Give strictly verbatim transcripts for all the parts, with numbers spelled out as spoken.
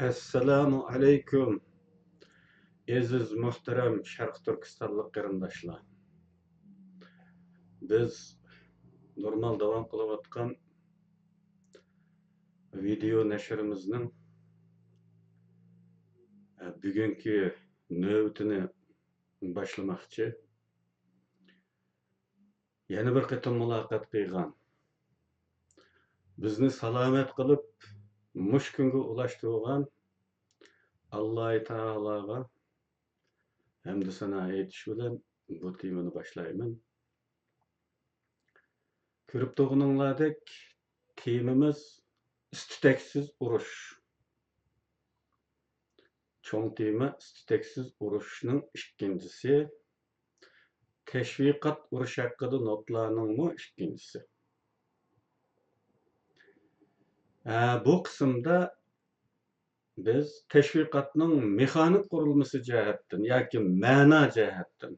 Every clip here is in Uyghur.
ئەسسالامۇ ئەلەيكۇم، ئەزىز مۆھتەرەم شەرقىي تۈركىستانلىق قېرىنداشلار. بىز نورمال داۋام قىلىۋاتقان ۋىدېئو نەشرىمىزنىڭ، ئە، بۈگۈنكى نۆۋىتىنى باشلىماقچى. يەنە بىر قېتىم مۇلاقات قىلغان، بىزنى سالامەت قىلىپ، مۇشۇ كۈنگە ئۇلاشتۇرغان ئاللاھۇ تائالاغا ھەمدۇ سانا ئېيتىش بىلەن بۇ تېمىنى باشلايمەن. كۆرۈپ تۇرغىنىڭلاردەك، تېمىمىز ئىس-تۈتەكسىز ئۇرۇش. چوڭ تېما ئىس-تۈتەكسىز ئۇرۇشنىڭ ئىككىنچىسى، تەشۋىقات ئۇرۇش ھەققىدە نوتىلارنىڭمۇ ئىككىنچىسى. ئە، بۇ قىسىمدا بىز تەشۋىقاتنىڭ مېخانىك قۇرۇلمىسى جەھەتتىن ياكى مەنا جەھەتتىن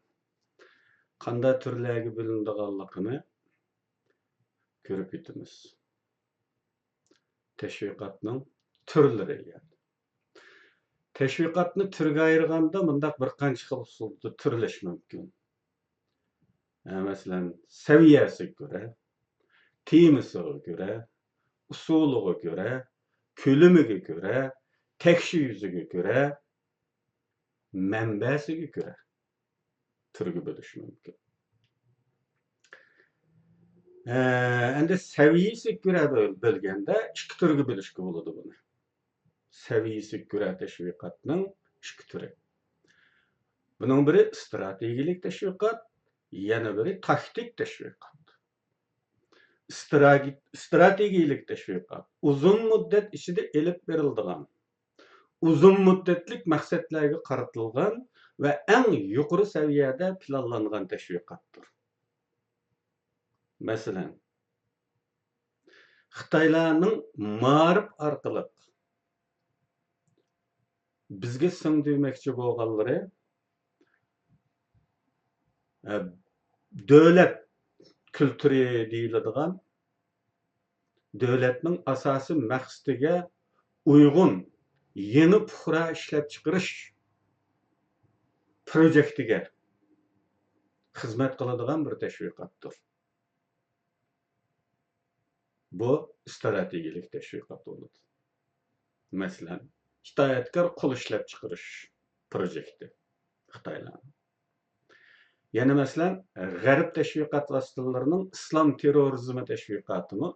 قانداق تۈرلەرگە بۆلۈنىدىغانلىقىنى كۆرۈپ ئۆتىمىز. تەشۋىقاتنىڭ تۈرلىرى، يەنى تەشۋىقاتنى تۈرگە ئايرىغاندا مۇنداق بىر قانچە خىل ئۇسۇلدا تۈرلەش مۇمكىن. ھە، مەسىلەن، سەۋىيەسىگە كۆرە، تېمىسىغا كۆرە، ئۇسۇلىغا كۆرە، كۆلىمىگە كۆرە، تەكشى يۈزىگە كۆرە، مەنبەسىگە كۆرە تۈرگە بۆلۈش مۇمكىن. ئە، ئەمدى سەۋىيەسىگە كۆرە بۆل-، بۆلگەندە ئىككى تۈرگە بۆلۈشكە بولىدۇ بۇنى. سەۋىيەسىگە كۆرە تەشۋىقاتنىڭ ئىككى تۈرى. بۇنىڭ بىرى ئىستراتېگىيەلىك تەشۋىقات، يەنە بىرى تاكتىك تەشۋىقات. ئىستراگى-، ئىستراتېگىيەلىك تەشۋىقات ئۇزۇن مۇددەت ئىچىدە ئېلىپ بېرىلىدىغان، ئۇزۇن مۇددەتلىك مەقسەتلەرگە قارىتىلغان ۋە ئەڭ يۇقىرى سەۋىيەدە پىلانلانغان تەشۋىقاتتۇر. مەسىلەن، خىتايلارنىڭ مائارىپ ئارقىلىق بىزگە سىڭدۈرمەكچى بولغانلىرى، ئە، دۆلەت كۈلتۈرى دېيىلىدىغان دۆلەتنىڭ ئاساسىي مەقسىتىگە ئۇيغۇن يېڭى پۇقرا ئىشلەپچىقىرىش پروجېكتىگە خىزمەت قىلىدىغان بىر تەشۋىقاتتۇر. بۇ ئىستراتېگىيەلىك تەشۋىقات بولىدۇ. مەسىلەن، ئىتائەتكار قول ئىشلەپچىقىرىش پروجېكتى خىتايلارنىڭ. يەنە مەسىلەن، غەرب تەشۋىقات ۋاسىتىلىرىنىڭ ئىسلام تېررورىزمى تەشۋىقاتىمۇ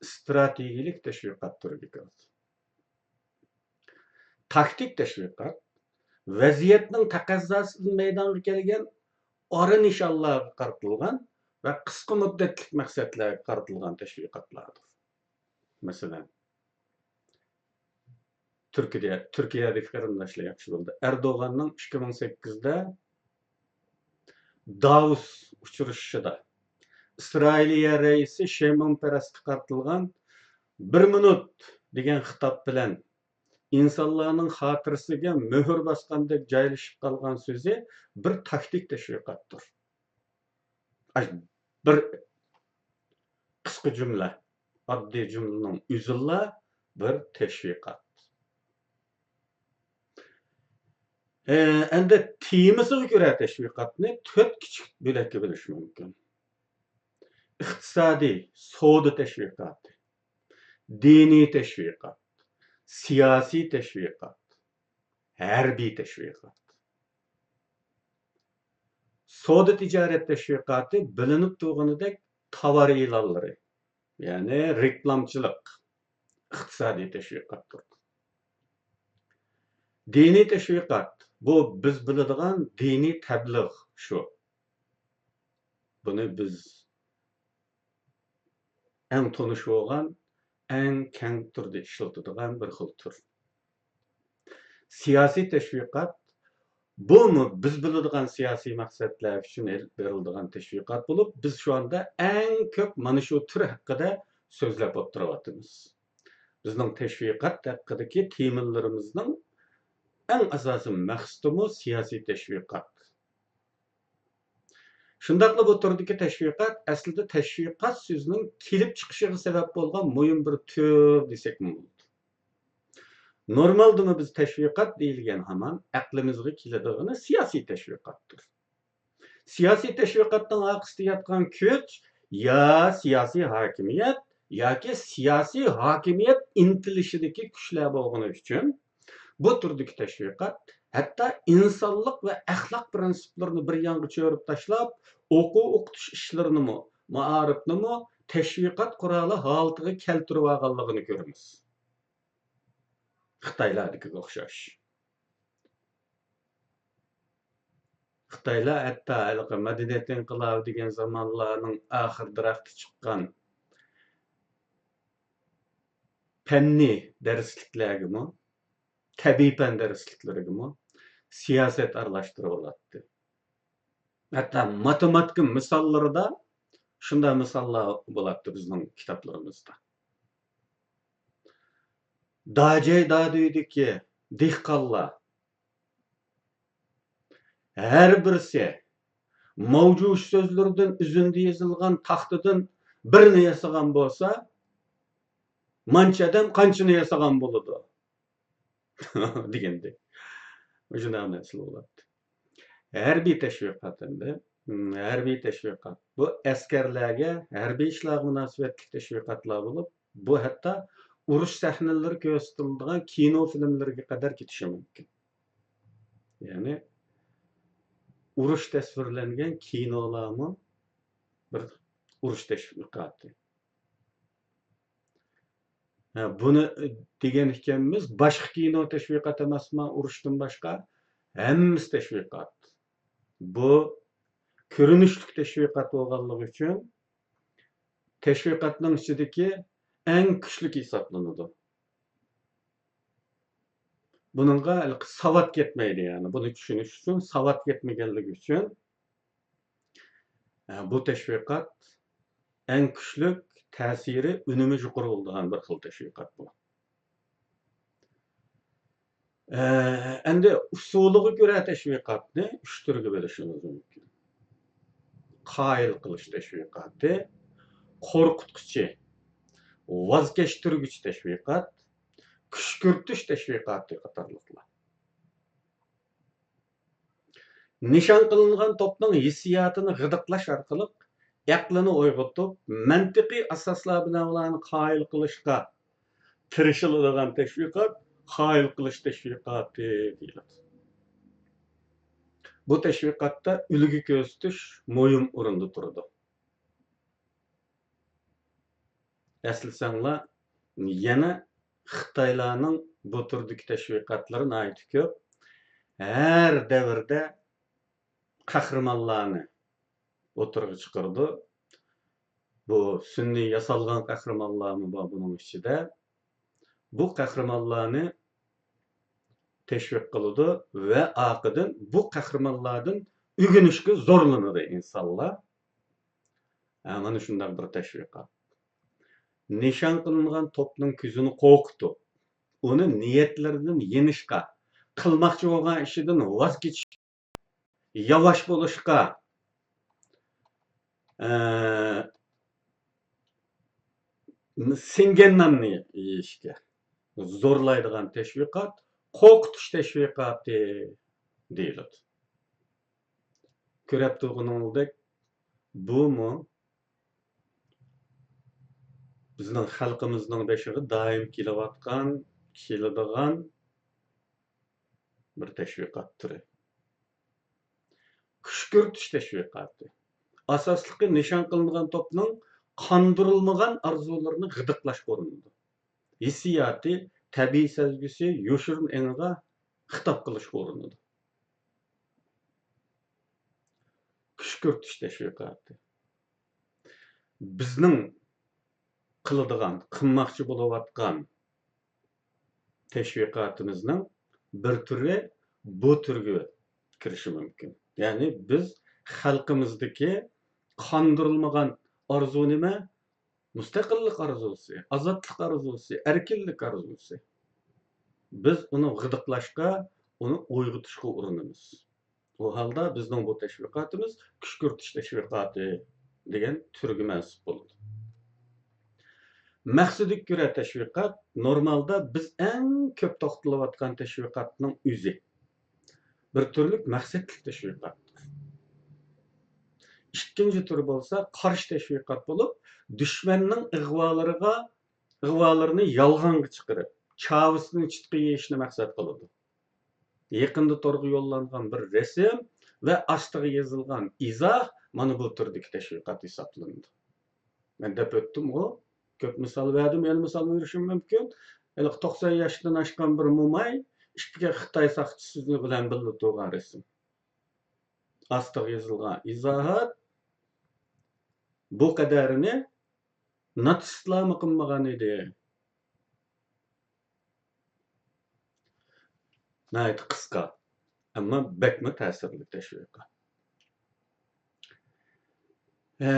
ئىستراتېگىيەلىك تەشۋىقات تۈرىگە كىرىدۇ. تاكتىك تەشۋىقات ۋەزىيەتنىڭ تەقەززاسىدىن مەيدانغا كەلگەن ئارا نىشانلارغا قارىتىلغان ۋە قىسقا مۇددەتلىك مەقسەتلەرگە قارىتىلغان تەشۋىقاتلاردۇر. مەسىلەن، تۈركىيە، تۈركىيەدىكى قېرىنداشلار ياخشى بىلىدۇ. ئەردوغاننىڭ ئىككى مىڭ سەككىزدە داۋوس ئۇچرىشىشىدا ئىسرائىلىيە رەئىسى شىمون پېرەسكە قارىتىلغان «بىر مىنۇت» دېگەن خىتاب بىلەن ئىنسانلارنىڭ خاتىرىسىگە مۆھۈر باسقاندەك جايلىشىپ قالغان سۆزى بىر تاكتىك تەشۋىقاتتۇر. ئاي، بىر قىسقا جۈملە، ئاددىي جۈملىنىڭ ئۆزىلا بىر تەشۋىقات. ئە، ئەمدى تېمىسىغا كۆرە تەشۋىقاتنى تۆت كىچىك بۆلەككە بۆلۈش مۇمكىن. ئىقتىسادىي، سودا تەشۋىقاتى، دىنىي تەشۋىقات، سىياسىي تەشۋىقات، ھەربىي تەشۋىقات. سودا تىجارەت تەشۋىقاتى بىلىنىپ تۇرغىنىدەك تاۋار ئېلانلىرى، يەنى رېكلامچىلىق ئىقتىسادىي تەشۋىقاتتۇر. دىنىي تەشۋىقات، بۇ بىز بىلىدىغان دىنىي تەبلىغ شۇ. بۇنى بىز ئەڭ تونۇش بولغان، ئەڭ كەڭ تۈردە ئىشلىتىدىغان بىر خىل تۈر. سىياسىي تەشۋىقات، بۇمۇ بىز بىلىدىغان سىياسىي مەقسەتلەر ئۈچۈن ئېلىپ بېرىلىدىغان تەشۋىقات بولۇپ، بىز شۇ ئاندا ئەڭ كۆپ مانا شۇ تۈر ھەققىدە سۆزلەپ ئولتۇرۇۋاتىمىز. بىزنىڭ تەشۋىقات ھەققىدىكى تېمىلىرىمىزنىڭ ئەڭ ئاساسىي مەقسىتىمۇ سىياسىي تەشۋىقات. شۇنداقلا بۇ تۈردىكى تەشۋىقات ئەسلىدە تەشۋىقات سۆزىنىڭ كېلىپ چىقىشىغا سەۋەب بولغان مۇھىم بىر تۈر دېسەكمۇ بولىدۇ. نورمالدىمۇ بىز تەشۋىقات دېيىلگەن ھامان ئەقلىمىزگە كېلىدىغىنى سىياسىي تەشۋىقاتتۇر. سىياسىي تەشۋىقاتنىڭ ئارقىسىدا ياتقان كۈچ يا سىياسىي ھاكىمىيەت ياكى سىياسىي ھاكىمىيەت ئىنتىلىشىدىكى كۈچلەر بولغىنى ئۈچۈن، بۇ تۈردىكى تەشۋىقات ھەتتا ئىنسانلىق ۋە ئەخلاق پىرىنسىپلىرىنى بىر يانغا چۆرۈپ تاشلاپ، ئوقۇ ئوقۇتۇش ئىشلىرىنىمۇ، مائارىپنىمۇ تەشۋىقات قورالى ھالىتىگە كەلتۈرۈۋالغانلىقىنى كۆرىمىز. خىتايلاردىكىگە ئوخشاش. خىتايلار ھەتتا ھېلىقى مەدەنىيەت ئىنقىلابى دېگەن زامانلارنىڭ ئاخىرىدىراقتا چىققان پەننىي دەرسلىكلەرگىمۇ، تەبىئىي پەن دەرسلىكلىرىگىمۇ سىياسەت ئارىلاشتۇرۇۋالاتتى. ھەتتا ماتېماتىكا مىساللىرىدا شۇنداق مىساللار بولاتتى بىزنىڭ كىتابلىرىمىزدا. داجاي دادۈيدىكى دېھقانلار ھەر بىرسى ماۋجۇش سۆزلىرىدىن ئۈزۈندە يېزىلغان تاختىدىن بىرنى ياسىغان بولسا، مانچە ئادەم قانچىنى ياسىغان بولىدۇ؟ دېگەندەك. مۇشۇنداق مەسىلە بولاتتى. ھەربىي تەشۋىقات ئەمدى. ھەربىي تەشۋىقات. بۇ ئەسكەرلەرگە، ھەربىي ئىشلارغا مۇناسىۋەتلىك تەشۋىقاتلار بولۇپ، بۇ ھەتتا ئۇرۇش سەھنىلىرى كۆرسىتىلىدىغان كىنو فىلىملىرىگە قەدەر كېتىشى مۇمكىن. يەنى ئۇرۇش تەسۋىرلەنگەن كىنولارمۇ بىر ئۇرۇش تەشۋىقاتى. ھە، بۇنى دېگەن ئىكەنمىز، باشقا كىنو تەشۋىقات ئەمەسما، ئۇرۇشتىن باشقا ھەممىسى تەشۋىقات. بۇ كۆرۈنۈشلۈك تەشۋىقات بولغانلىقى ئۈچۈن تەشۋىقاتنىڭ ئىچىدىكى ئەڭ كۈچلۈك ھېسابلىنىدۇ. بۇنىڭغا ھېلىقى ساۋات يەتمەيدۇ، يەنى بۇنى چۈشىنىش ئۈچۈن ساۋات يەتمىگەنلىكى ئۈچۈن، ئە، بۇ تەشۋىقات ئەڭ كۈچلۈك، تەسىرى، ئۈنۈمى يۇقىرى بولىدىغان بىر خىل تەشۋىقات بۇ. ئە، ئەمدى ئۇسۇلىغا كۆرە تەشۋىقاتنى ئۈچ تۈرگە بۆلۈشىمىز مۇمكىن. قايىل قىلىش تەشۋىقاتى، قورقۇتقۇچى، ۋاز كەچتۈرگۈچى تەشۋىقات، كۈشكۈرتۈش تەشۋىقاتى قاتارلىقلار. نىشان قىلىنغان توپنىڭ ھېسسىياتىنى غىدىقلاش ئارقىلىق ئەقلىنى ئويغىتىپ، مەنتىقىي ئاساسلار بىلەن ئۇلارنى قايىل قىلىشقا تىرىشىلىدىغان تەشۋىقات قايىل قىلىش تەشۋىقاتى دېيىلىدۇ. بۇ تەشۋىقاتتا ئۈلگە كۆرسىتىش مۇھىم ئورۇندا تۇرىدۇ. ئەسلىسەڭلار، يەنە خىتايلارنىڭ بۇ تۈردىكى تەشۋىقاتلىرى ناھايىتى كۆپ. ھەر دەۋردە قەھرىمانلارنى ئوتتۇرىغا چىقىرىدۇ. بۇ سۈنئىي ياسالغان قەھرىمانلارمۇ بار بۇنىڭ ئىچىدە. بۇ قەھرىمانلارنى تەشۋىق قىلىدۇ ۋە ئارقىدىن بۇ قەھرىمانلاردىن ئۆگىنىشكە زورلىنىدۇ ئىنسانلار. ھە، مانا شۇنداق بىر تەشۋىقات. نىشان قىلىنغان توپنىڭ كۆزىنى قورقۇتۇپ، ئۇنى نىيەتلىرىدىن يېنىشقا، قىلماقچى بولغان ئىشىدىن ۋاز كېچىشكە، ياۋاش بولۇشقا، ئە، سىڭگەن ناننى يېيىشكە زورلايدىغان تەشۋىقات قورقۇتۇش تەشۋىقاتى دېيىلىدۇ. كۆرۈپ تۇرغىنىڭىزدەك، بۇمۇ بىزنىڭ خەلقىمىزنىڭ بېشىغا دائىم كېلىۋاتقان، كېلىدىغان بىر تەشۋىقات تۈرى. كۈشكۈرتۈش تەشۋىقاتى. ئاساسلىقى نىشان قىلىنغان توپنىڭ قاندۇرۇلمىغان ئارزۇلىرىنى غىدىقلاشقا ئۇرۇنىدۇ. ھېسسىياتى، تەبىئىي سەزگۈسى، يوشۇرۇن ئېڭىغا خىتاب قىلىشقا ئۇرۇنىدۇ. كۈشكۈرتۈش تەشۋىقاتى. بىزنىڭ قىلىدىغان، قىلماقچى بولۇۋاتقان تەشۋىقاتىمىزنىڭ بىر تۈرى بۇ تۈرگە كىرىشى مۇمكىن. يەنى بىز خەلقىمىزدىكى قاندۇرۇلمىغان ئارزۇ نېمە؟ مۇستەقىللىق ئارزۇسى، ئازادلىق ئارزۇسى، ئەركىنلىك ئارزۇسى. بىز ئۇنى غىدىقلاشقا، ئۇنى ئويغىتىشقا ئۇرۇنىمىز. ئۇ ھالدا بىزنىڭ بۇ تەشۋىقاتىمىز كۈشكۈرتۈش تەشۋىقاتى دېگەن تۈرگە مەنسۇپ بولىدۇ. مەقسىتىگە كۆرە تەشۋىقات نورمالدا بىز ئەڭ كۆپ توختىلىۋاتقان تەشۋىقاتنىڭ ئۆزى. بىر تۈرلۈك مەقسەتلىك تەشۋىقات. ئىككىنچى تۈرى بولسا قارشى تەشۋىقات بولۇپ، دۈشمەننىڭ ئىغۋالىرىغا، ئىغۋالىرىنى يالغانغا چىقىرىپ، چاۋىسىنى چىتقا يېيىشنى مەقسەت قىلىدۇ. يېقىندا تورغا يوللانغان بىر رەسىم ۋە ئاستىغا يېزىلغان ئىزاھ مانا بۇ تۈردىكى تەشۋىقات ھېسابلىنىدۇ. مەن دەپ ئۆتتۈمغۇ، كۆپ مىسال بەردىم، يەنە مىسال بېرىشىم مۇمكىن. ھېلىقى توقسان ياشتىن ئاشقان بىر موماي ئىككى خىتاي ساقچىسى بىلەن بىللە تۇرغان رەسىم. ئاستىغا يېزىلغان ئىزاھات بۇ قەدەرنى ناتسىستلارمۇ قىلمىغان ئىدى. ناھايىتى قىسقا، ئەمما بەكمۇ تەسىرلىك تەشۋىقات. ھە،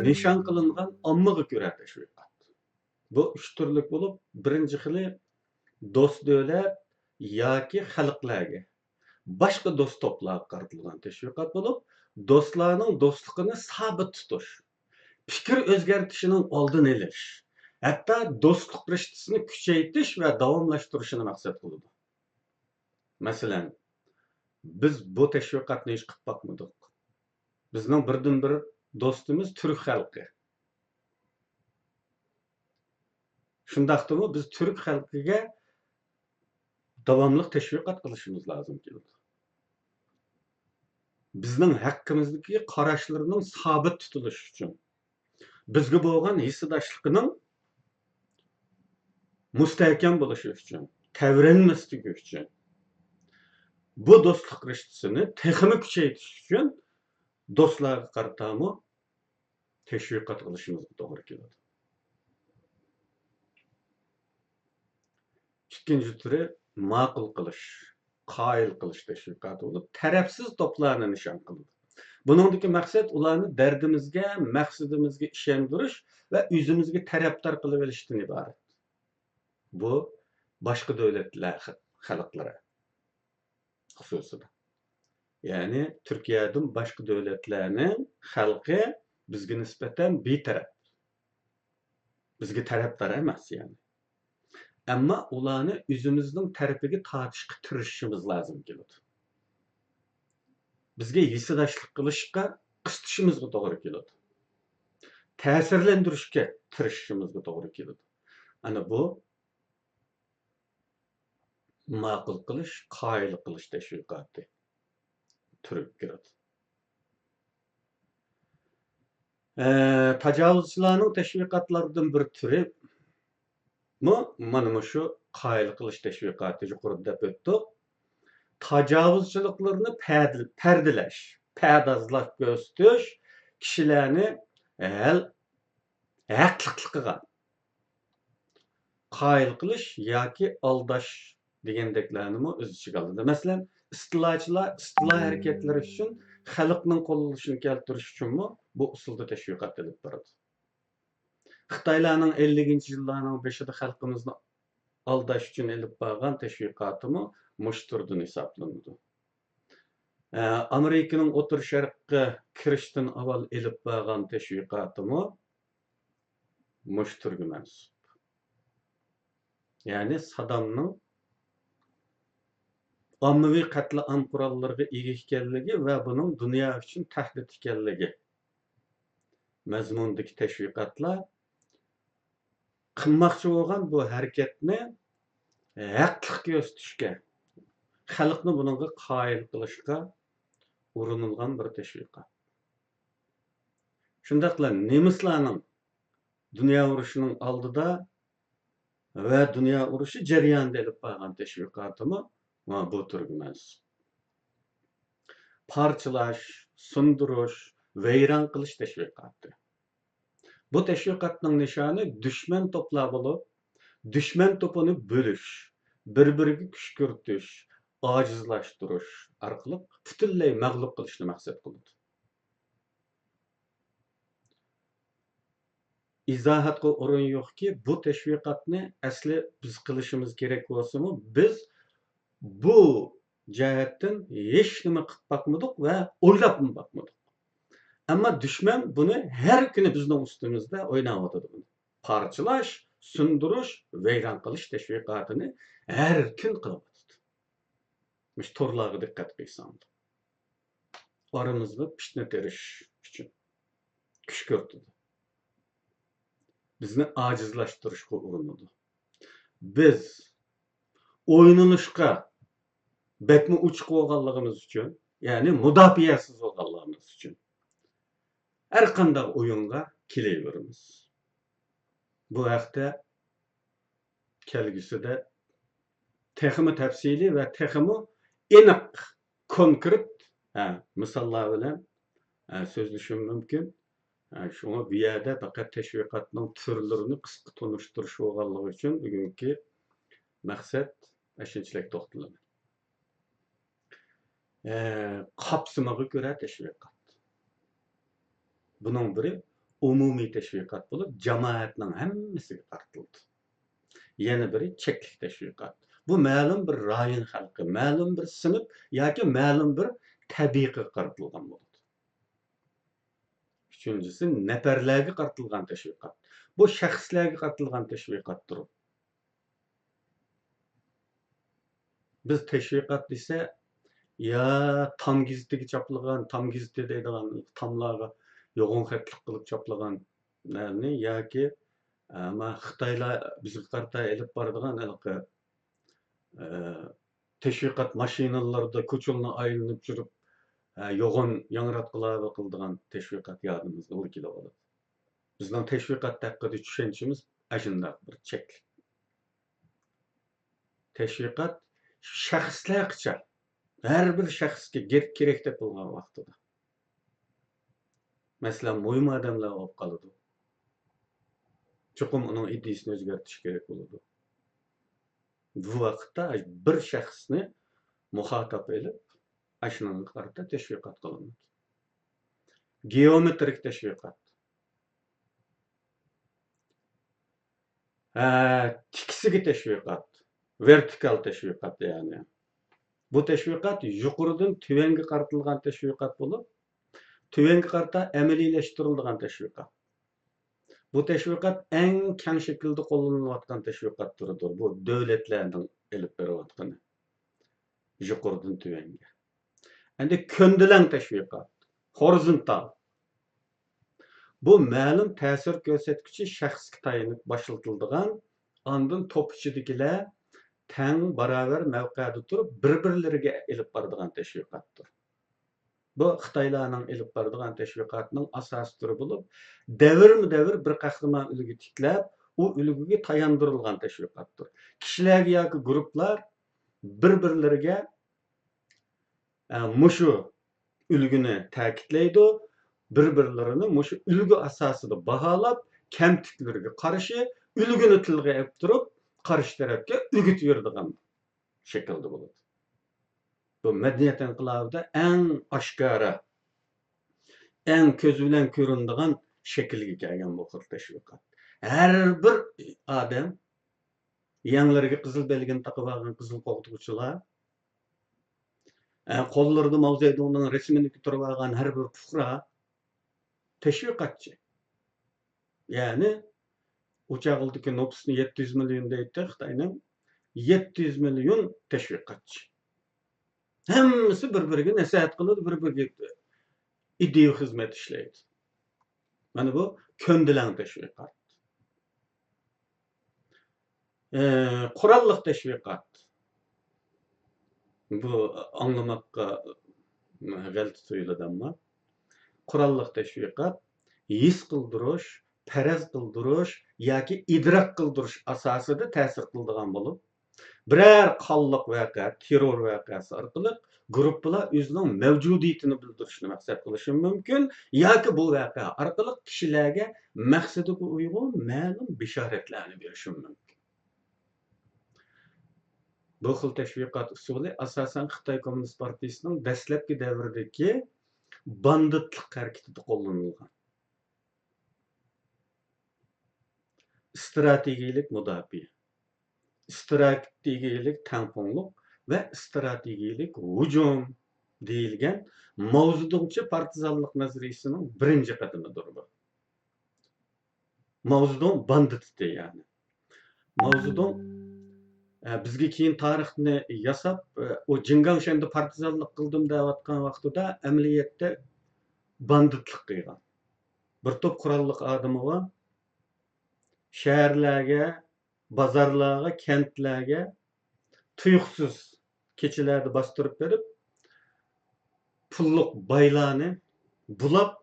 نىشان قىلىنغان ئاممىغا كۆرە تەشۋىقات. بۇ ئۈچ تۈرلۈك بولۇپ، بىرىنچى خىلى دوست دۆلەت ياكى خەلقلەرگە، باشقا دوست توپلارغا قارىتىلغان تەشۋىقات بولۇپ، دوستلارنىڭ دوستلۇقىنى سابىت تۇتۇش، پىكىر ئۆزگەرتىشىنىڭ ئالدىنى ئېلىش، ھەتتا دوستلۇق رىشتىسىنى كۈچەيتىش ۋە داۋاملاشتۇرۇشىنى مەقسەت قىلىدۇ. مەسىلەن، بىز بۇ تەشۋىقاتنى ھېچ قىلىپ باقمىدۇق. بىزنىڭ بىردىنبىر دوستىمىز تۈرك خەلقى. شۇنداقتىمۇ بىز تۈرك خەلقىگە داۋاملىق تەشۋىقات قىلىشىمىز لازىم كېلىدۇ. بىزنىڭ ھەققىمىزدىكى قاراشلىرىنىڭ سابىت تۇتۇلۇشى ئۈچۈن، بىزگە بولغان ھېسداشلىقىنىڭ مۇستەھكەم بولۇشى ئۈچۈن، تەۋرەنمەسلىكى ئۈچۈن، بۇ دوستلۇق رىشتىسىنى تېخىمۇ كۈچەيتىش ئۈچۈن دوستلارغا قارىتامۇ تەشۋىقات قىلىشىمىزغا توغرا كېلىدۇ. ئىككىنچى تۈرى ماقۇل قىلىش، قايىل قىلىش تەشۋىقاتى بولۇپ، تەرەپسىز توپلارنى نىشان قىلىدۇ. بۇنىڭدىكى مەقسەت ئۇلارنى دەردىمىزگە، مەقسىتىمىزگە ئىشەندۈرۈش ۋە ئۆزىمىزگە تەرەپدار قىلىۋېلىشتىن ئىبارەت. بۇ باشقا دۆلەتلەر خە-، خەلقلىرى خۇسۇسىدا. يەنى تۈركىيەدىن باشقا دۆلەتلەرنىڭ خەلقى بىزگە نىسبەتەن بىتەرەپ. بىزگە تەرەپدار ئەمەس يەنى. ئەمما ئۇلارنى ئۆزىمىزنىڭ تەرىپىگە تارتىشقا تىرىشىشىمىز لازىم كېلىدۇ. بىزگە ھېسداشلىق قىلىشقا قىستىشىمىزغا توغرا كېلىدۇ. تەسىرلەندۈرۈشكە تىرىشىشىمىزغا توغرا كېلىدۇ. ئەنە بۇ ماقۇل قىلىش، قايىل قىلىش تەشۋىقاتى تۈرىگە كىرىدۇ. ئە، تاجاۋۇزچىلارنىڭ تەشۋىقاتلىرىدىن بىر تۈرى مۇ-، مانا مۇشۇ قايىل قىلىش تەشۋىقاتى، يۇقىرىدا دەپ ئۆتتۇق. تاجاۋۇزچىلىقلىرىنى پەدىل-، پەردىلەش، پەردازلاپ كۆرسىتىش، كىشىلەرنى ھەل-، ھەقلىقلىقىغا قايىل قىلىش ياكى ئالداش دېگەندەكلەرنىمۇ ئۆز ئىچىگە ئالىدۇ. مەسىلەن، ئىستىلاچىلار ئىستىلا ھەرىكەتلىرى ئۈچۈن خەلقنىڭ قوللىشىنى كەلتۈرۈش ئۈچۈنمۇ بۇ ئۇسۇلدا تەشۋىقات ئېلىپ بارىدۇ. خىتايلارنىڭ ئەللىكىنچى يىللارنىڭ بېشىدا خەلقىمىزنى ئالداش ئۈچۈن ئېلىپ بارغان تەشۋىقاتىمۇ مۇشۇ تۈردىن ھېسابلىنىدۇ. ئە، ئامېرىكىنىڭ ئوتتۇرا شەرققە كىرىشتىن ئاۋۋال ئېلىپ بارغان تەشۋىقاتىمۇ مۇشۇ تۈرگە مەنسۇپ. يەنى سادامنىڭ ئاممىۋى قەتلىئام قوراللىرىغا ئىگە ئىكەنلىكى ۋە بۇنىڭ دۇنيا ئۈچۈن تەھدىت ئىكەنلىكى مەزمۇنىدىكى تەشۋىقاتلار قىلماقچى بولغان بۇ ھەرىكەتنى ھەقلىق كۆرسىتىشكە، خەلقنى بۇنىڭغا قايىل قىلىشقا ئۇرۇنۇلغان بىر تەشۋىقات. شۇنداقلا نېمىسلارنىڭ دۇنيا ئۇرۇشىنىڭ ئالدىدا ۋە دۇنيا ئۇرۇشى جەريانىدا ئېلىپ بارغان تەشۋىقاتىمۇ مانا بۇ تۈرگە مەنسۇپ. پارچىلاش، سۇندۇرۇش، ۋەيران قىلىش تەشۋىقاتى. بۇ تەشۋىقاتنىڭ نىشانى دۈشمەن توپلار بولۇپ، دۈشمەن توپىنى بۆلۈش، بىر-بىرىگە كۈشكۈرتۈش، ئاجىزلاشتۇرۇش ئارقىلىق پۈتۈنلەي مەغلۇپ قىلىشنى مەقسەت قىلىدۇ. ئىزاھاتقا ئورۇن يوقكى، بۇ تەشۋىقاتنى ئەسلى بىز قىلىشىمىز كېرەك بولسىمۇ، بىز بۇ جەھەتتىن ھېچنېمە قىلىپ باقمىدۇق ۋە ئويلاپمۇ باقمىدۇق. ئەمما دۈشمەن بۇنى ھەر كۈنى بىزنىڭ ئۈستىمىزدە ئويناۋاتىدۇ بۇنى. پارچىلاش، سۇندۇرۇش، ۋەيران قىلىش تەشۋىقاتىنى ھەر كۈن قىلىۋاتىدۇ. مۇشۇ تورلارغا دىققەت قىلساڭلار. ئارىمىزغا پىتنە تېرىش ئۈچۈن كۈچ كۆرسىتىدۇ. بىزنى ئاجىزلاشتۇرۇشقا ئۇرۇنىدۇ. بىز ئوينىلىشقا بەكمۇ ئوچۇق بولغانلىقىمىز ئۈچۈن، يەنى مۇداپىئەسىز بولغانلىقىمىز ئۈچۈن ھەر قانداق ئويۇنغا كېلىۋېرىمىز. بۇ ھەقتە كەلگۈسىدە تېخىمۇ تەپسىلىي ۋە تېخىمۇ ئېنىق، كونكرېت، ھە، مىساللار بىلەن، ھە، سۆزلىشىم مۇمكىن. ھە، شۇڭا بۇ يەردە پەقەت تەشۋىقاتنىڭ تۈرلىرىنى قىسقا تونۇشتۇرۇش بولغانلىقى ئۈچۈن بۈگۈنكى مەقسەت ئاشۇنچىلىك توختىلىمەن. ئە، قاپسىمىغا كۆرە تەشۋىقات. بۇنىڭ بىرى ئومۇمىي تەشۋىقات بولۇپ، جامائەتنىڭ ھەممىسىگە قارىتىلىدۇ. يەنە بىرى چەكلىك تەشۋىقات. بۇ مەلۇم بىر رايون خەلقى، مەلۇم بىر سىنىپ ياكى مەلۇم بىر تەبىقىگە قارىتىلغان بولىدۇ. ئۈچىنچىسى، نەپەرلەرگە قارىتىلغان تەشۋىقات. بۇ شەخسلەرگە قارىتىلغان تەشۋىقاتتۇر. بىز تەشۋىقات دېسە، يا تام گېزىتىگە چاپلىغان، تام گېزىتى دەيدىغان تاملارغا يوغان خەتلىك قىلىپ چاپلىغانلارنى ياكى، ئە، ما خىتايلار بىزگە قارىتا ئېلىپ بارىدىغان ھېلىقى، ئە، تەشۋىقات ماشىنىلىرىدا كوچىلارنى ئايلىنىپ يۈرۈپ، ئە، يوغان ياڭراتقۇلارغا قىلىدىغان تەشۋىقات يادىمىزغىلا كېلىۋالىدۇ. بىزنىڭ تەشۋىقات ھەققىدە چۈشەنچىمىز ئاشۇنداق بىر چەكلىك. تەشۋىقات شەخسلەرگىچە، ھەر بىر شەخسكە گەر-، كېرەك تېپىلغان ۋاقتىدا. مەسىلەن، مۇھىم ئادەملەر بولۇپ قالىدۇ. چوقۇم ئۇنىڭ ئىدىيىسىنى ئۆزگەرتىش كېرەك بولىدۇ. بۇ ۋاقىتتا بىر شەخسنى مۇخاتاپ ئېلىپ، ئاشۇنىڭغا قارىتا تەشۋىقات قىلىنىدۇ. گېئومېترىك تەشۋىقات. ھە، تىكىسىگە تەشۋىقات، ۋېرتىكال تەشۋىقات، يەنى. بۇ تەشۋىقات يۇقىرىدىن تۆۋەنگە قارىتىلغان تەشۋىقات بولۇپ، تۆۋەنگە قارىتا ئەمەلىيلەشتۈرۈلىدىغان تەشۋىقات. بۇ تەشۋىقات ئەڭ كەڭ شەكىلدە قوللىنىلىۋاتقان تەشۋىقات تۈرىدۇر. بۇ دۆلەتلەرنىڭ ئېلىپ بېرىۋاتقىنى. يۇقىرىدىن تۆۋەنگە. ئەمدى كۆندىلەڭ تەشۋىقات، خورىزونتال. بۇ مەلۇم تەسىر كۆرسەتكۈچى شەخسكە تايىنىپ باشلىتىلىدىغان، ئاندىن توپ ئىچىدىكىلەر تەڭ باراۋەر مەۋقەدە تۇرۇپ، بىر-بىرلىرىگە ئېلىپ بارىدىغان تەشۋىقاتتۇر. بۇ خىتايلارنىڭ ئېلىپ بارىدىغان تەشۋىقاتىنىڭ ئاساسىي تۈرى بولۇپ، دەۋرمۇ دەۋر بىر قەھرىمان ئۈلگە تىكلەپ، ئۇ ئۈلگىگە تاياندۇرۇلغان تەشۋىقاتتۇر. كىشىلەرگە ياكى گۇرۇپپىلار بىر-بىرلىرىگە، ئە، مۇشۇ ئۈلگىنى تەكىتلەيدۇ، بىر-بىرلىرىنى مۇشۇ ئۈلگە ئاساسىدا باھالاپ، كەمتۈكلىرىگە قارشى ئۈلگىنى تىلغا ئېلىپ تۇرۇپ، قارشى تەرەپكە ئۆگىتىۋېرىدىغان شەكىلدە بولىدۇ. بۇ مەدەنىيەت ئىنقىلابىدا ئەڭ ئاشكارا، ئەڭ كۆز بىلەن كۆرۈنىدىغان شەكىلگە كەلگەن بۇ خىل تەشۋىقات. ھەر بىر ئادەم، يەڭلىرىگە قىزىل بەلگىنى تاقىۋالغان قىزىل قوغدىغۇچىلار، ئە، قوللىرىدا ماۋزېدۇڭنىڭ رەسىمىنى كۆتۈرۈۋالغان ھەر بىر پۇقرا تەشۋىقاتچى. يەنى ئۇ چاغلىقتىكى نوپۇسنى يەتتە يۈز مىليون دەيتتى خىتاينىڭ، يەتتە يۈز مىليون تەشۋىقاتچى. ھەممىسى بىر-بىرىگە نەسىھەت قىلىدۇ، بىر-بىرىگە ئىدىيە خىزمەت ئىشلەيدۇ. مانا بۇ كۆندىلەڭ تەشۋىقات. ئى، قوراللىق تەشۋىقات. بۇ ئاڭلىماققا غەلىتە تۇيۇلىدۇ، ئەمما قوراللىق تەشۋىقات ھېس قىلدۇرۇش، پەرەز قىلدۇرۇش ياكى ئىدراك قىلدۇرۇش ئاساسىدا تەسىر قىلىدىغان بولۇپ، بىرەر قانلىق ۋەقە، تېررور ۋەقەسى ئارقىلىق گۇرۇپپىلار ئۆزىنىڭ مەۋجۇدىيىتىنى بىلدۈرۈشنى مەقسەت قىلىشى مۇمكىن ياكى بۇ ۋەقە ئارقىلىق كىشىلەرگە مەقسىتىگە ئۇيغۇن مەلۇم بېشارەتلەرنى بېرىشى مۇمكىن. بۇ خىل تەشۋىقات ئۇسۇلى ئاساسەن خىتاي كوممۇنىست پارتىيىسىنىڭ دەسلەپكى دەۋرىدىكى باندىتلىق ھەرىكىتىدە قوللىنىلغان. ئىستراتېگىيىلىك مۇداپىئە، ئىستراتېگىيىلىك تەڭپۇڭلۇق ۋە ئىستراتېگىيىلىك ھۇجۇم دېيىلگەن ماۋزېدۇڭچى پارتىزانلىق نەزەرىيىسىنىڭ بىرىنچى قەدىمىدۇر بۇ. ماۋزېدۇڭ باندىت ئىدى، يەنى. ماۋزېدۇڭ، ئە، بىزگە كېيىن تارىخنى ياساپ، ئە، ئۇ جىڭگاڭشەندە پارتىزانلىق قىلدىم دەۋاتقان ۋاقتىدا ئەمەلىيەتتە باندىتلىق قىلغان. بىر توپ قوراللىق ئادىمى بار. شەھەرلەرگە، بازارلارغا، كەنتلەرگە تۇيۇقسىز كېچىلەردە باستۇرۇپ بېرىپ، پۇللۇق بايلارنى بۇلاپ،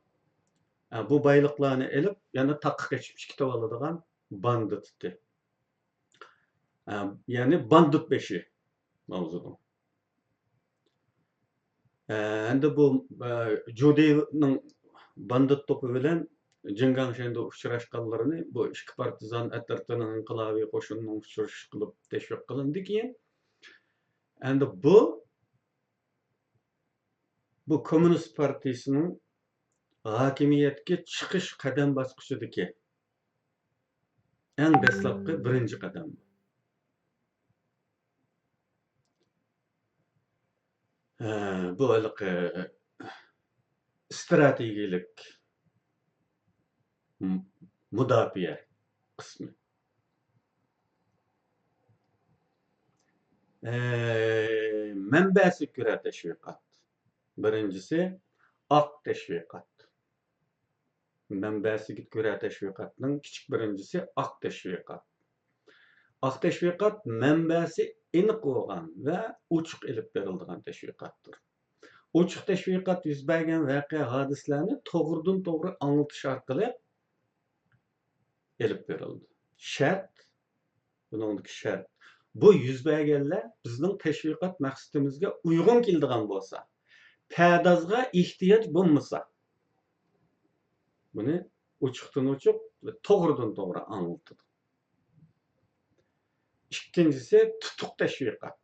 ئە، بۇ بايلىقلارنى ئېلىپ، يەنە تاغقا قېچىپ چىقىۋالىدىغان باندىت ئىدى. ئە، يەنى باندىت بېشى ماۋزېدۇڭ. ئە، ئەمدى بۇ، ئە، جۇدېينىڭ باندىت توپى بىلەن جىڭگاڭشەندە ئۇچراشقانلىرىنى، بۇ ئىككى پارتىزان ئەترىتىنىڭ ئىنقىلابىي قوشۇنىنىڭ ئۇچرىشىشى قىلىپ تەشۋىق قىلىندى كېيىن. ئەمدى بۇ، بۇ كوممۇنىست پارتىيىسىنىڭ ھاكىمىيەتكە چىقىش قەدەم باسقۇچىدىكى ئەڭ دەسلەپكى بىرىنچى قەدەم. ھە، بۇ ھېلىقى ئىستراتېگىيەلىك م-، مۇداپىئە قىسمى. ئە، مەنبەسى كۆرە تەشۋىقات. بىرىنچىسى، ئاق تەشۋىقات. مەنبەسىگە كۆرە تەشۋىقاتنىڭ كىچىك بىرىنچىسى ئاق تەشۋىقات. ئاق تەشۋىقات مەنبەسى ئېنىق بولغان ۋە ئوچۇق ئېلىپ بېرىلىدىغان تەشۋىقاتتۇر. ئوچۇق تەشۋىقات يۈز بەرگەن ۋەقە ھادىسىلەرنى توغرىدىن توغرا ئاڭلىتىش ئارقىلىق ئېلىپ بېرىلىدۇ. شەرت، بۇنىڭدىكى شەرت، بۇ يۈز بەرگەنلەر بىزنىڭ تەشۋىقات مەقسىتىمىزگە ئۇيغۇن كېلىدىغان بولسا، پەدازغا ئېھتىياج بولمىسا، بۇنى ئوچۇقتىن ئوچۇق ۋە توغرىدىن توغرا ئاڭلىتىدۇ. ئىككىنچىسى، تۇتۇق تەشۋىقات.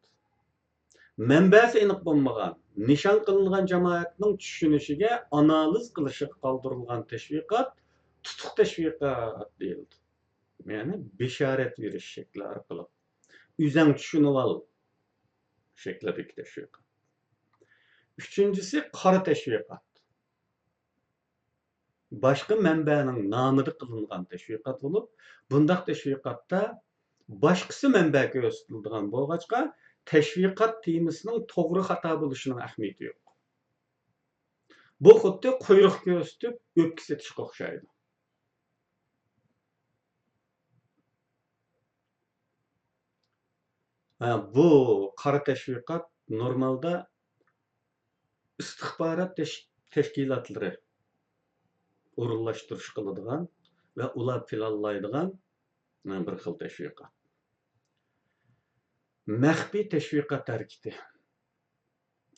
مەنبەسى ئېنىق بولمىغان، نىشان قىلىنغان جامائەتنىڭ چۈشىنىشىگە، ئانالىز قىلىشىغا قالدۇرۇلغان تەشۋىقات تۇتۇق تەشۋىقات دېيىلىدۇ. يەنى بېشارەت بېرىش شەكلى ئارقىلىق، ئۆزەڭ چۈشىنىۋال شەكلىدىكى تەشۋىقات. ئۈچىنچىسى، قارا تەشۋىقات. باشقا مەنبەنىڭ نامىدا قىلىنغان تەشۋىقات بولۇپ، بۇنداق تەشۋىقاتتا باشقىسى مەنبە كۆرسىتىلىدىغان بولغاچقا، تەشۋىقات تېمىسىنىڭ توغرا خاتا بولۇشىنىڭ ئەھمىيىتى يوق. بۇ خۇددى قۇيرۇق كۆرسىتىپ ئۆپكە سېتىشقا ئوخشايدۇ. ھە، بۇ قارا تەشۋىقات نورمالدا ئىستىخبارات تەش-، تەشكىلاتلىرى ئورۇنلاشتۇرۇش قىلىدىغان ۋە ئۇلار پىلانلايدىغان، ھە، بىر خىل تەشۋىقات. مەخپىي تەشۋىقات ھەرىكىتى.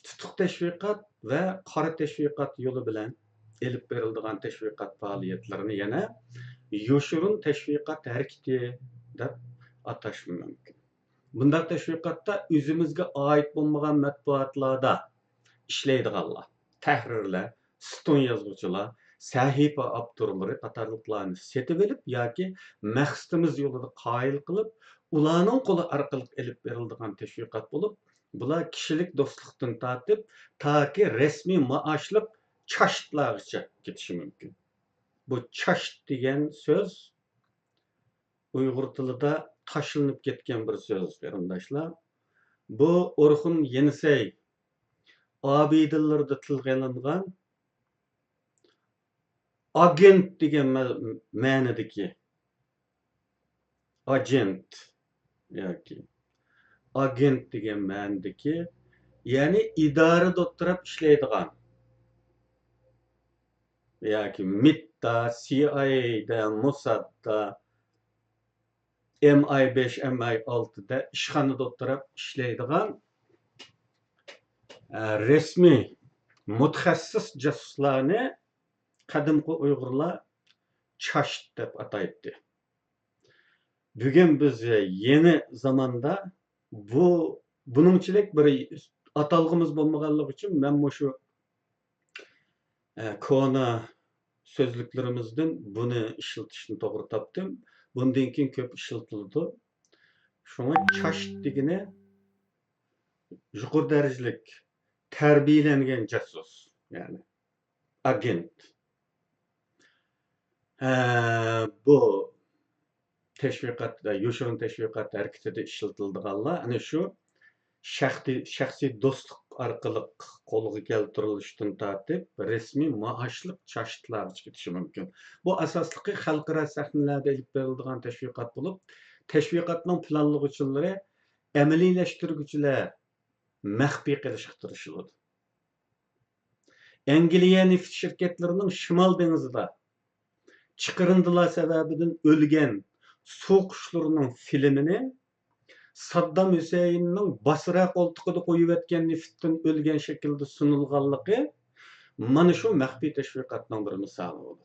تۇتۇق تەشۋىقات ۋە قارا تەشۋىقات يولى بىلەن ئېلىپ بېرىلىدىغان تەشۋىقات پائالىيەتلىرىنى يەنە يوشۇرۇن تەشۋىقات ھەرىكىتى دەپ ئاتاشمۇ مۇمكىن. بۇنداق تەشۋىقاتتا ئۆزىمىزگە ئائىت بولمىغان مەتبۇئاتلاردا ئىشلەيدىغانلار، تەھرىرلەر، ستون يازغۇچىلار، سەھىپە ئاپتورلىرى قاتارلىقلارنى سېتىۋېلىپ ياكى مەقسىتىمىز يولىدا قايىل قىلىپ، ئۇلارنىڭ قولى ئارقىلىق ئېلىپ بېرىلىدىغان تەشۋىقات بولۇپ، بۇلار كىشىلىك دوستلۇقتىن تارتىپ، تاكى رەسمىي مائاشلىق چاشتلارغىچە كېتىشى مۇمكىن. بۇ چاشت دېگەن سۆز ئۇيغۇر تىلىدا تاشلىنىپ كەتكەن بىر سۆز، قېرىنداشلار. بۇ ئورخۇن يېنىسەي ئابىدىلىرىدا تىلغا ئېلىنغان ئاگېنت دېگەن مە-، مەنىدىكى، ئاجېنت ياكى ئاگېنت دېگەن مەنىدىكى، يەنى ئىدارىدە ئولتۇرۇپ ئىشلەيدىغان، ياكى مىتتا، سى ئاي ئەي دە، موسادتا، ئېم ئاي بەش، ئېم ئاي ئالتىدە ئىشخانىدا ئولتۇرۇپ ئىشلەيدىغان، ئە، رەسمىي مۇتەخەسسىس جاسۇسلارنى قەدىمكى ئۇيغۇرلار چاشت دەپ ئاتايتتى. بۈگۈن بىز يېڭى زاماندا بۇ، بۇنىڭچىلىك بىر ئاتالغۇمىز بولمىغانلىقى ئۈچۈن مەن مۇشۇ ئە، كونا سۆزلۈكلىرىمىزدىن بۇنى ئىشلىتىشنى توغرا تاپتىم. بۇندىن كېيىن كۆپ ئىشلىتىلىدۇ. شۇڭا چاشت دېگىنى يۇقىرى دەرىجىلىك تەربىيەلەنگەن جاسۇس، يەنى ئاگېنت. ئە، بۇ تەشۋىقات، يوشۇرۇن تەشۋىقات ھەرىكىتىدە ئىشلىتىلىدىغانلار ئەنە شۇ شەخسىي، شەخسىي دوستلۇق ئارقىلىق قولغا كەلتۈرۈلۈشتىن تارتىپ، رەسمىي مائاشلىق چاچىتلارغىچە كېتىشى مۇمكىن. بۇ ئاساسلىقى خەلقئارا سەھنىلەردە ئېلىپ بېرىلىدىغان تەشۋىقات بولۇپ، تەشۋىقاتنىڭ پىلانلىغۇچىلىرى، ئەمەلىيلەشتۈرگۈچىلەر، مەخپىي قىلىشقا تىرىشىلىدۇ. ئەنگلىيە نېفىت شىركەتلىرىنىڭ شىمال دېڭىزىدا چىقىرىندىلار سەۋەبىدىن ئۆلگەن سۇ قۇشلىرىنىڭ فىلىمىنى ساددام ھۈسەيىننىڭ باسرا قولتۇقىدا قويۇۋەتكەن نېفىتتىن ئۆلگەن شەكىلدە سۇنۇلغانلىقى مانا شۇ مەخپىي تەشۋىقاتنىڭ بىر مىسالى بولىدۇ.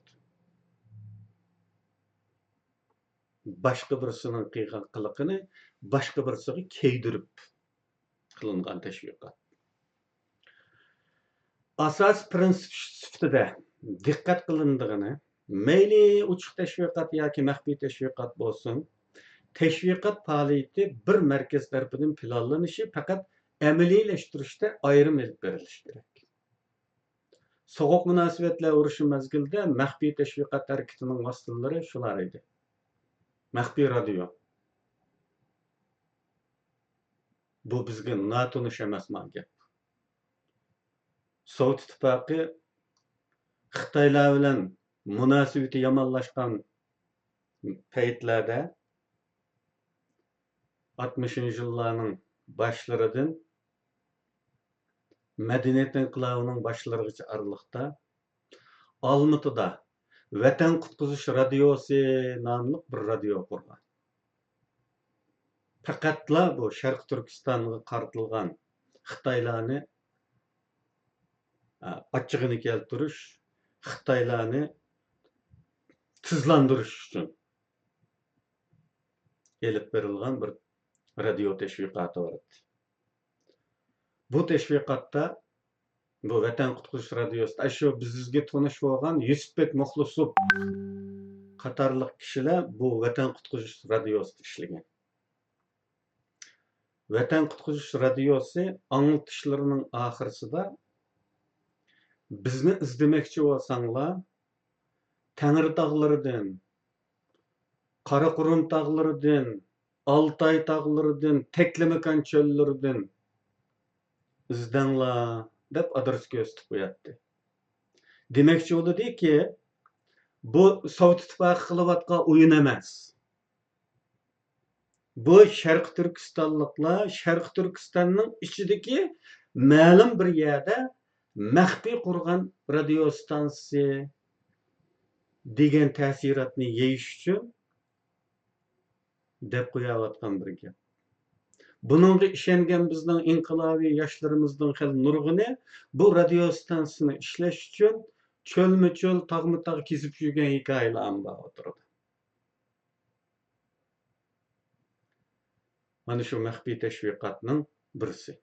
باشقا بىرسىنىڭ قىلغان قىلىقىنى باشقا بىرسىگە كىيدۈرۈپ قىلىنغان تەشۋىقات. ئاساسىي پىرىنسىپ سۈپىتىدە دىققەت قىلىنىدىغىنى، مەيلى ئوچۇق تەشۋىقات ياكى مەخپىي تەشۋىقات بولسۇن، تەشۋىقات پائالىيىتى بىر مەركەز تەرىپىدىن پىلانلىنىشى، پەقەت ئەمەلىيلەشتۈرۈشتە ئايرىم ئېلىپ بېرىلىشى كېرەك. سوغۇق مۇناسىۋەتلەر ئۇرۇشى مەزگىلىدە مەخپىي تەشۋىقات ھەرىكىتىنىڭ ۋاسىتىلىرى شۇلار ئىدى. مەخپىي رادىيو. بۇ بىزگە ناتونۇش ئەمەس ما گەپ. سوۋېت ئىتتىپاقى خىتايلار بىلەن مۇناسىۋىتى يامانلاشقان پەيتلەردە، ئاتمىشىنچى يىللارنىڭ باشلىرىدىن مەدەنىيەت ئىنقىلابىنىڭ باشلىرىغىچە ئارىلىقتا ئالمۇتىدا ۋەتەن قۇتقۇزۇش رادىيوسى ناملىق بىر رادىيو قۇرغان. پەقەتلا بۇ شەرقىي تۈركىستانغا قارىتىلغان خىتايلارنى، ئا، ئاچچىقىنى كەلتۈرۈش، خىتايلارنى تىزلاندۇرۇش ئۈچۈن ئېلىپ بېرىلغان بىر رادىيو تەشۋىقاتى بار ئىدى. بۇ تەشۋىقاتتا بۇ ۋەتەن قۇتقۇزۇش رادىيوسىدا، ئاشۇ بىزگە تونۇش بولغان يۈسۈپبەك مۇخلىسوف قاتارلىق كىشىلەر بۇ ۋەتەن قۇتقۇزۇش رادىيوسىدا ئىشلىگەن. ۋەتەن قۇتقۇزۇش رادىيوسى ئاڭلىتىشلىرىنىڭ ئاخىرسىدا، بىزنى ئىزدىمەكچى بولساڭلار، تەڭرىتاغلىرىدىن، قاراقۇرۇم تاغلىرىدىن، ئالتاي تاغلىرىدىن، تەكلىماكان چۆللىرىدىن ئىزدەڭلار دەپ ئادرېس كۆرسىتىپ قوياتتى. دېمەكچى بولىدۇكى، بۇ سوۋېت ئىتتىپاقى قىلىۋاتقان ئويۇن ئەمەس. بۇ شەرقىي تۈركىستانلىقلار شەرقىي تۈركىستاننىڭ ئىچىدىكى مەلۇم بىر يەردە مەخپىي قۇرغان رادىيو ئىستانسىسى دېگەن تەسىراتنى يېيىش ئۈچۈن دەپ قويۇۋاتقان بىر گەپ. بۇنىڭغا ئىشەنگەن بىزنىڭ ئىنقىلابىي ياشلىرىمىزنىڭ خېلى نۇرغۇنى بۇ رادىيو ئىستانسىسىنى ئىشلەش ئۈچۈن چۆلمۇ چۆل، تاغمۇ تاغ كېزىپ يۈرگەن ھېكايىلەرمۇ بار ئوتتۇرىدا. مانا شۇ مەخپىي تەشۋىقاتنىڭ بىرسى.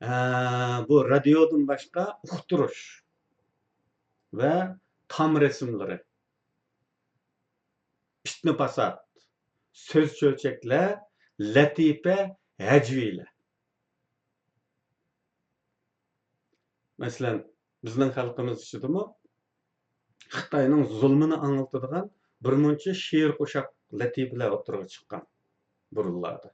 ھە، بۇ رادىيودىن باشقا ئۇقتۇرۇش ۋە تام رەسىملىرى، پىتنە-پاسات، سۆز-چۆچەكلەر، لەتىپە، ھەجۋىيلەر. مەسىلەن، بىزنىڭ خەلقىمىز ئىچىدىمۇ خىتاينىڭ زۇلمىنى ئاڭلىتىدىغان بىر مۇنچە شېئىر، قوشاق، لەتىپىلەر ئوتتۇرىغا چىققان بۇرۇنلاردا.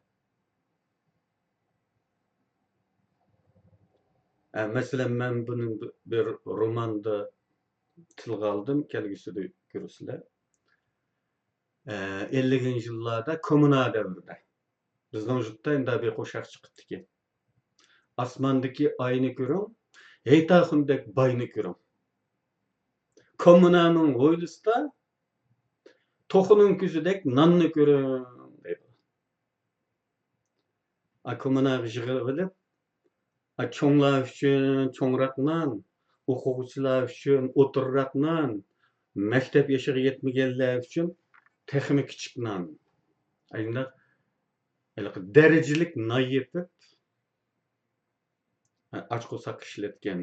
ئە، مەسىلەن، مەن بۇنى بىر روماندا تىلغا ئالدىم، كەلگۈسىدە كۆرىسىلەر. ئە، ئەللىكىنچى يىللاردا كوممۇنا دەۋرىدە بىزنىڭ يۇرتتا ئىنداق بىر قوشاق چىقىپتىكەن. ئاسماندىكى ئاينى كۆرۈڭ، ھېيتاخۇندەك باينى كۆرۈڭ. كوممۇنانىڭ ھويلىسىدا توخۇنىڭ كۆزىدەك ناننى كۆرۈڭ، دەيدۇ. ئا، كوممۇناغا يىغىۋېلىپ، ئا، چوڭلار ئۈچۈن چوڭراق نان، ئوقۇغۇچىلار ئۈچۈن ئوتتۇرىراق نان، مەكتەپ يېشىغا يەتمىگەنلەر ئۈچۈن تېخىمۇ كىچىك نان. ئاشۇنداق ھېلىقى دەرىجىلىك نان يېپىپ، ئاچ قورساق ئىشلەتكەن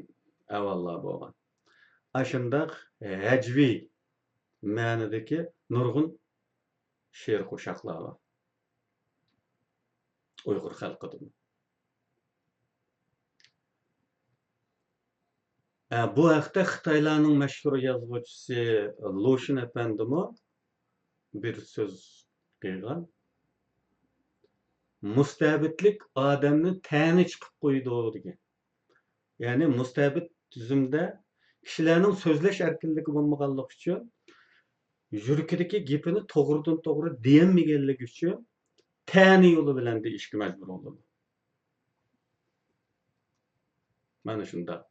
ئەھۋاللار بولغان. ئاشۇنداق ھەجۋىي مەنىدىكى نۇرغۇن شېئىر قوشاقلار بار ئۇيغۇر خەلقىدىمۇ. ئە، بۇ ھەقتە خىتايلارنىڭ مەشھۇر يازغۇچىسى لۇشۈن ئەپەندىمۇ بىر سۆز قىلغان. مۇستەبىتلىك ئادەمنى تەنى چىقىپ قويىدۇ دېگەن. يەنى مۇستەبىت تۈزۈمدە كىشىلەرنىڭ سۆزلەش ئەركىنلىكى بولمىغانلىقى ئۈچۈن، يۈرىكىدىكى گېپىنى توغرىدىن توغرا دېيەلمىگەنلىكى ئۈچۈن تەنە يولى بىلەن دېيىشكە مەجبۇر بولىدۇ. مانا شۇنداق.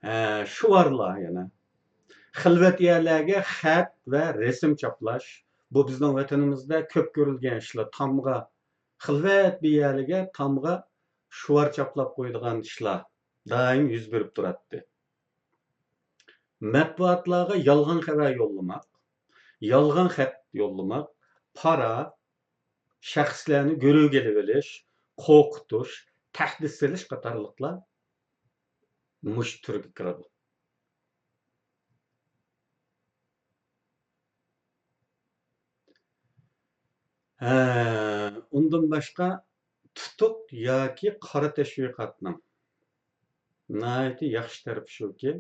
ھە، شۇ بارلا يەنە. خىلۋەت يەرلەرگە خەت ۋە رەسىم چاپلاش. بۇ بىزنىڭ ۋەتىنىمىزدە كۆپ كۆرۈلگەن ئىشلار. تامغا، خىلۋەت بىر يەرلەرگە تامغا شۇۋار چاپلاپ قويىدىغان ئىشلار دائىم يۈز بېرىپ تۇراتتى. مەتبۇئاتلارغا يالغان خەۋەر يوللىماق، يالغان خەت يوللىماق، پارا، شەخسلەرنى گۆرۈگە ئېلىۋېلىش، قورقۇتۇش، تەھدىت سېلىش قاتارلىقلار مۇشۇ تۈرگە كىرىدۇ. ھە، ئۇندىن باشقا تۇتۇق ياكى قارا تەشۋىقاتنىڭ ناھايىتى ياخشى تەرىپى شۇكى،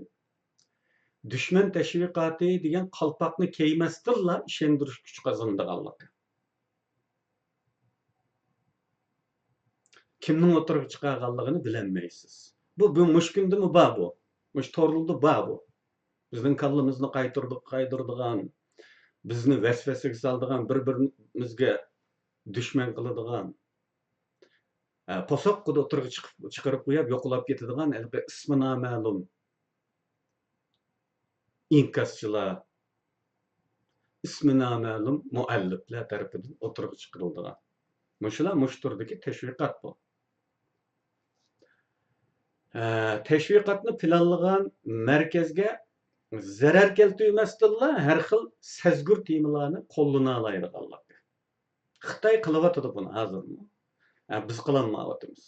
دۈشمەن تەشۋىقاتى دېگەن قالپاقنى كىيمەستىنلا ئىشەندۈرۈش كۈچى قازىنىدىغانلىقى. كىمنىڭ ئوتتۇرىغا چىقارغانلىقىنى بىلەلمەيسىز. بۇ، بۇ مۇشۇ كۈندىمۇ بار بۇ. مۇشۇ تورلىردا بار بۇ. بىزنىڭ كاللىمىزنى قايتۇردۇق، قايدۇرىدىغان، بىزنى ۋەسۋەسىگە سالىدىغان، بىر-بىرىمىزگە دۈشمەن قىلىدىغان، ھە، پوساققىدا ئوتتۇرىغا چىقىپ، چىقىرىپ قويۇپ يوقىلاپ كېتىدىغان ھېلىقى ئىسمى نامەلۇم ئىنكاسچىلار، ئىسمى نامەلۇم مۇئەللىپلەر تەرىپىدىن ئوتتۇرىغا چىقىرىلىدىغان. مۇشۇلار مۇشۇ تۈردىكى تەشۋىقات بۇ. ھە، تەشۋىقاتنى پىلانلىغان مەركەزگە زەرەر كەلتۈرمەستىنلا ھەر خىل سەزگۈر تېمىلارنى قوللىنالايدىغانلىقى. خىتاي قىلىۋاتىدۇ بۇنى ھازىرمۇ. ھە، بىز قىلالمايۋاتىمىز.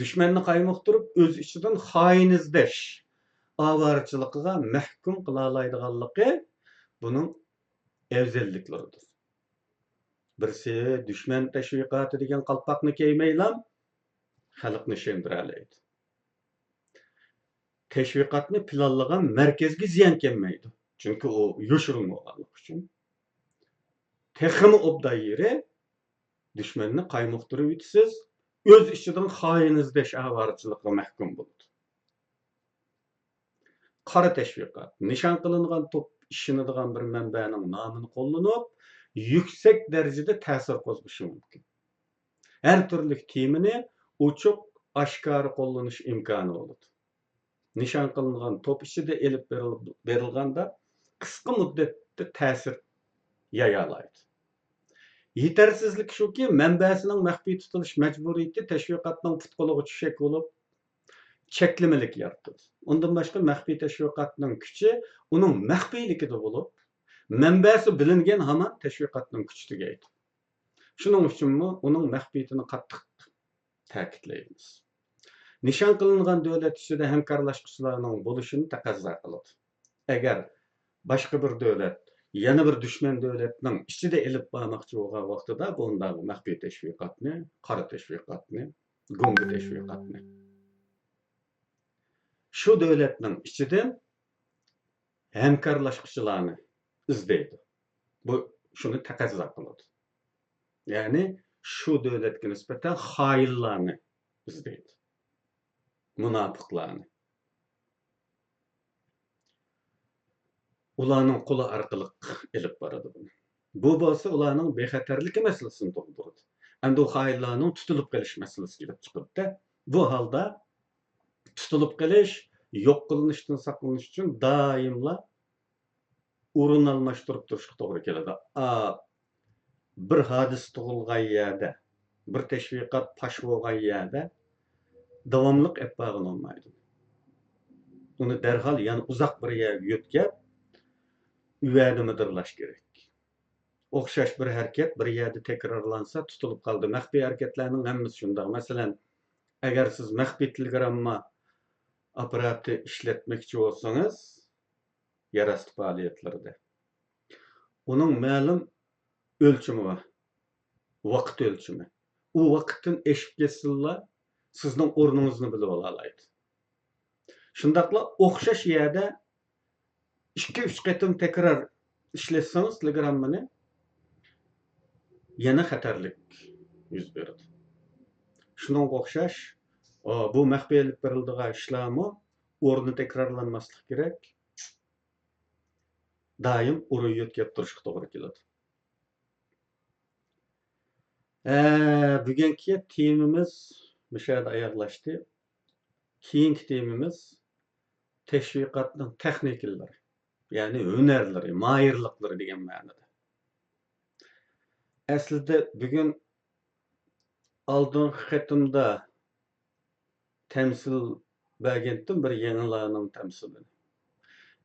دۈشمەننى قايمۇقتۇرۇپ، ئۆز ئىچىدىن خائىن ئىزدەش، ئاۋارىچىلىقىغا مەھكۇم قىلالايدىغانلىقى بۇنىڭ ئەۋزەللىكلىرىدۇر. بىرسى دۈشمەن تەشۋىقاتى دېگەن قالپاقنى كىيمەيلا خەلقنى ئىشەندۈرەلەيدۇ. تەشۋىقاتنى پىلانلىغان مەركەزگە زىيان كەلمەيدۇ. چۈنكى ئۇ يوشۇرۇن بولغانلىقى ئۈچۈن. تېخىمۇ ئوبدان يېرى، دۈشمەننى قايمۇقتۇرۇۋېتىسىز، ئۆز ئىچىدىن خائىن ئىزدەش ئاۋارىچىلىقىغا مەھكۇم بولىدۇ. قارا تەشۋىقات، نىشان قىلىنغان توپ ئىشىنىدىغان بىر مەنبەنىڭ نامىنى قوللىنىپ، يۈكسەك دەرىجىدە تەسىر قوزغىشى مۇمكىن. ھەر تۈرلۈك تېمىنى ئوچۇق، ئاشكارا قوللىنىش ئىمكانى بولىدۇ. نىشان قىلىنغان توپ ئىچىدە ئېلىپ بېرىل-، بېرىلغاندا قىسقا مۇددەتتە تەسىر يايالايدۇ. يېتەرسىزلىكى شۇكى، مەنبەسىنىڭ مەخپىي تۇتۇلۇش مەجبۇرىيىتى تەشۋىقاتنىڭ پۇت-قولىغا چۈشەك بولۇپ، چەكلىمىلىك يارىتىدۇ. ئۇندىن باشقا، مەخپىي تەشۋىقاتنىڭ كۈچى ئۇنىڭ مەخپىيلىكىدە بولۇپ، مەنبەسى بىلىنگەن ھامان تەشۋىقاتنىڭ كۈچى تۈگەيدۇ. شۇنىڭ ئۈچۈنمۇ ئۇنىڭ مەخپىيىتىنى قاتتىق تەكىتلەيمىز. نىشان قىلىنغان دۆلەت ئىچىدە ھەمكارلاشقۇچىلارنىڭ بولۇشىنى تەقەززا قىلىدۇ. ئەگەر باشقا بىر دۆلەت يەنە بىر دۈشمەن دۆلەتنىڭ ئىچىدە ئېلىپ بارماقچى بولغان ۋاقتىدا، بۇنداق مەخپىي تەشۋىقاتنى، قارا تەشۋىقاتنى، گۇڭگا تەشۋىقاتنى، شۇ دۆلەتنىڭ ئىچىدىن ھەمكارلاشقۇچىلارنى ئىزدەيدۇ. بۇ شۇنى تەقەززا قىلىدۇ. يەنى شۇ دۆلەتكە نىسبەتەن خائىنلارنى ئىزدەيدۇ. مۇناپىقلارنى. ئۇلارنىڭ قولى ئارقىلىق ئېلىپ بارىدۇ بۇنى. بۇ بولسا ئۇلارنىڭ بىخەتەرلىكى مەسىلىسىنى تۇغدۇرىدۇ. ئەمدى ئۇ خائىنلارنىڭ تۇتۇلۇپ قېلىش مەسىلىسى كېلىپ چىقىدۇ-دە. بۇ ھالدا تۇتۇلۇپ قېلىش، يوق قىلىنىشتىن ساقلىنىش ئۈچۈن دائىملا ئورۇن ئالماشتۇرۇپ تۇرۇشقا توغرا كېلىدۇ. ئا، بىر ھادىسە تۇغۇلغان يەردە، بىر تەشۋىقات پاش بولغان يەردە داۋاملىق ئېلىپ بارغىلى بولمايدۇ. ئۇنى دەرھال يەنە ئۇزاق بىر يەرگە يۆتكەپ، ئۇ يەردە مىدىرلاش كېرەك. ئوخشاش بىر ھەرىكەت بىر يەردە تەكرارلانسا، تۇتۇلۇپ قالىدۇ. مەخپىي ھەرىكەتلەرنىڭ ھەممىسى شۇنداق. مەسىلەن، ئەگەر سىز مەخپىي تېلېگرامما ئاپپاراتى ئىشلەتمەكچى بولسىڭىز، يەر ئاستى پائالىيەتلىرىدە، ئۇنىڭ مەلۇم ئۆلچىمى بار، ۋاقىت ئۆلچىمى. ئۇ ۋاقىتتىن ئېشىپ كەتسىلا، سىزنىڭ ئورنىڭىزنى بىلىۋالالايدۇ. شۇنداقلا ئوخشاش يەردە ئىككى، ئۈچ قېتىم تەكرار ئىشلەتسىڭىز تېلېگراممىنى، يەنە خەتەرلىك يۈز بېرىدۇ. شۇنىڭغا ئوخشاش، ئا، بۇ مەخپىي ئېلىپ بېرىلىدىغان ئىشلارمۇ ئورنى تەكرارلانماسلىقى كېرەك. دائىم ئۇرۇن يۆتكەپ تۇرۇشقا توغرا كېلىدۇ. ئە، بۈگۈنكى تېمىمىز مۇشۇ يەردە ئاياغلاشتى. كېيىنكى تېمىمىز تەشۋىقاتنىڭ تېخنىكىلىرى، يەنى ھۈنەرلىرى، ماھىرلىقلىرى دېگەن مەنىدە. ئەسلىدە بۈگۈن ئالدىنقى قېتىمدا تەمسىل بەرگەنتىم، بىر يىڭنىلارنىڭ تەمسىلىنى.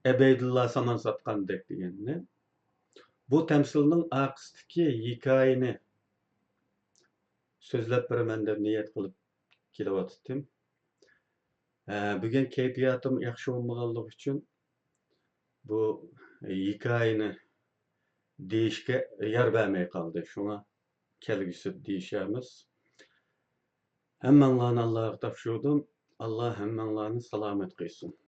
ئەبەيدۇللا سامان ساتقاندەك دېگەننى. بۇ تەمسىلنىڭ ئارقىسىدىكى ھېكايىنى سۆزلەپ بېرىمەن دەپ نىيەت قىلىپ كېلىۋاتاتتىم. ئە، بۈگۈن كەيپىياتىم ياخشى بولمىغانلىقى ئۈچۈن بۇ ھېكايىنى دېيىشكە يار بەرمەي قالدى. شۇڭا كەلگۈسىدە دېيىشەرمىز. ھەممەڭلارنى ئاللاغا تاپشۇردۇم. ئاللا ھەممەڭلارنى سالامەت قىلسۇن.